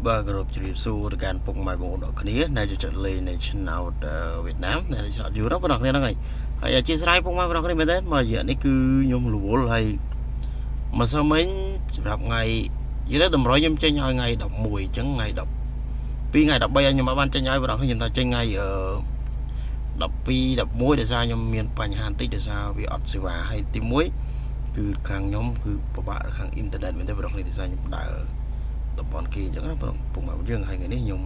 បាទគោរពជម្រាបសួរទៅកាន់ពុកម៉ែបងប្អូនទាំងគ្នាដែលចូលចិត្តលេងនៅឆ្នោតវៀតណាមនៅឆ្នោតយូរបងប្អូនគ្នាហ្នឹងហើយហើយអធិស្ឋានពុកម៉ែបងប្អូនគ្នាមែនទេមករយៈនេះគឺខ្ញុំរវល់ហើយមកសមិញសម្រាប់ថ្ងៃនិយាយទៅតម្រុយខ្ញុំចេញឲ្យថ្ងៃ11អញ្ចឹងថ្ងៃ12ថ្ងៃ13ឲ្យខ្ញុំអត់បានចេញឲ្យបងប្អូនខ្ញុំថាចេញថ្ងៃអឺ12 11ដោយសារខ្ញុំមានបញ្ហាបន្តិចដោយសារវាអត់សេវាហើយទី1គឺខាងខ្ញុំគឺពិបាកខាងអ៊ីនធឺណិតមែនទេបងប្អូនគ្នាដោយសារខ្ញុំដើរ តំបន់គេអញ្ចឹងណាបងពុកម៉ែយើងហើយថ្ងៃនេះខ្ញុំ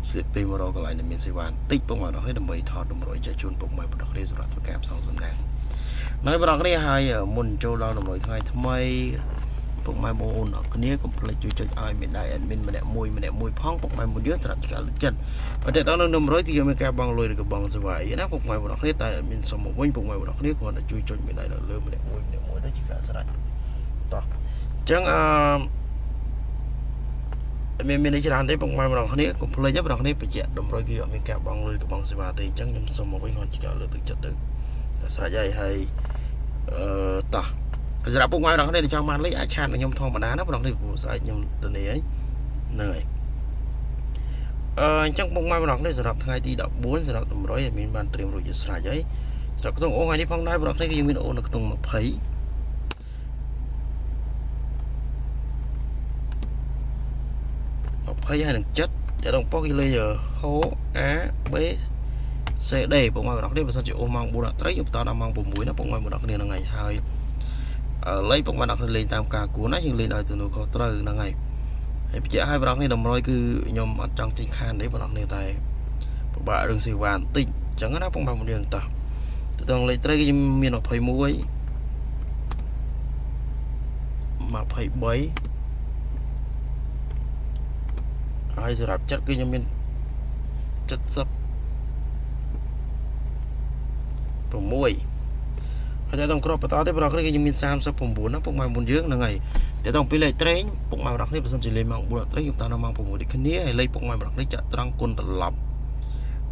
ស្លៀកពេលមករកកន្លែងដែលមានសេវាបន្តិចពុកម៉ែបងប្អូនដើម្បីថតតម្រុយចែកជូនពុកម៉ែបងប្អូនគ្នាសម្រាប់ធ្វើការផ្សងសំណាងនៅបងប្អូនគ្នាហើយមុនចូលដល់តម្រុយថ្ងៃថ្មីពុកម៉ែបងប្អូនអរគ្នាកុំភ្លេចជួយចុចឲ្យមេដៃ admin ម្នាក់មួយម្នាក់មួយផងពុកម៉ែមួយយើងសម្រាប់ការលើកចិត្តបើតែដល់នៅតម្រុយគឺយើងមានការបង់លុយឬក៏បង់សេវាអីណាពុកម៉ែបងប្អូនគ្នាតែ admin សុំមកវិញពុកម៉ែបងប្អូនគ្នាគ្រាន់តែជួយចុចមេដៃនៅលើម្នាក់មួយម្នាក់មួយទៅជាការស្រេចតោះអញ្ចឹងអឺ មានមានច្រើនទេពុកម៉ែម្ដងគ្នាកុំភ្លេចទេម្ដងគ្នាបញ្ជាក់តម្រុយគឺអត់មានការបង់លុយកបង់សេវាទេអញ្ចឹងខ្ញុំសូមមកវិញគាត់ជាការលើកទឹកចិត្តទៅស្រេចហើយហើយអឺតោះសម្រាប់ពុកម៉ែម្ដងគ្នាដែលចង់បានលេខអាច chat មកខ្ញុំធម្មតាណាម្ដងគ្នាព្រោះស្អែកខ្ញុំទៅនេះហើយហ្នឹងហើយអឺអញ្ចឹងពុកម៉ែម្ដងគ្នាសម្រាប់ថ្ងៃទី14សម្រាប់តម្រុយឲ្យមានបានត្រៀមរួចជាស្រេចហើយសម្រាប់ក្នុងអូថ្ងៃនេះផងដែរម្ដងគ្នាគឺយើងមានអូនៅក្នុង20 20ហើយនឹង7តែដងប៉ុកគេលេខហូ A B C D ពុកម៉ែបងប្អូនបើសិនជាអូសម៉ោង4ដល់ត្រីយើងបន្តដល់ម៉ោង6ណាពុកម៉ែបងប្អូនគ្នាហ្នឹងហើយហើយលេខពុកម៉ែបងប្អូនលេងតាមការគួរណាយើងលេងឲ្យទំនួលខុសត្រូវហ្នឹងហើយហើយបញ្ជាក់ឲ្យបងប្អូនតម្រុយគឺខ្ញុំអត់ចង់ចេញខានទេបងប្អូនតែពិបាករឿងសេវាបន្តិចអញ្ចឹងណាពុកម៉ែបងប្អូនតោះទៅដល់លេខត្រីគឺខ្ញុំមាន21 23ហើយសម្រាប់ចិត្តគឺខ្ញុំមាន76ហើយតែដល់ក្របបន្តទេបងប្អូនគ្នាគឺខ្ញុំមាន39ណាពុកម៉ែមុនយើងហ្នឹងហើយតែដល់ពីលេខត្រេងពុកម៉ែបងប្អូនគ្នាបើសិនជាលេខម៉ោង4ត្រីខ្ញុំតដល់ម៉ោង6ដូចគ្នាហើយលេខពុកម៉ែបងប្អូនគ្នាចាក់ត្រង់គុណត្រឡប់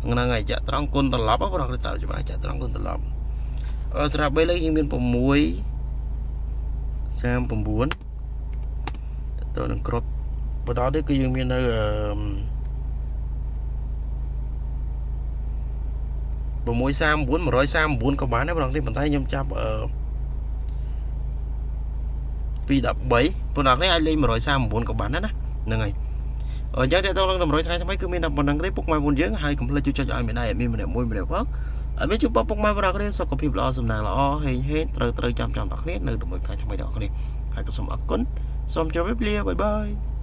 ហ្នឹងហើយចាក់ត្រង់គុណត្រឡប់បងប្អូនគ្នាតើច្បាស់ចាក់ត្រង់គុណត្រឡប់អឺសម្រាប់បីលេខយើងមាន6 39ទៅនឹងក្របបន្តទៀតគឺយើងមាននៅអឺ639 139ក៏បានដែរបងប្អូនប៉ុន្តែខ្ញុំចាប់អឺ213បងប្អូនអាចលេង139ក៏បានដែរណាហ្នឹងហើយអញ្ចឹងតើតនឹងតម្រុយថ្ងៃថ្មីគឺមានតែប៉ុណ្្នឹងទេពុកម៉ែបងយើងហើយកុំភ្លេចជួយចុចឲ្យមានដែរមានម្នាក់មួយម្នាក់ផងហើយមានជួបពុកម៉ែបងប្អូនគ្នាសុខភាពល្អសំណាងល្អហេងហេងត្រូវត្រូវចាំចាំដល់គ្នានៅតម្រុយថ្ងៃថ្មីដល់គ្នាហើយក៏សូមអរគុណសូមជម្រាបលា bye bye.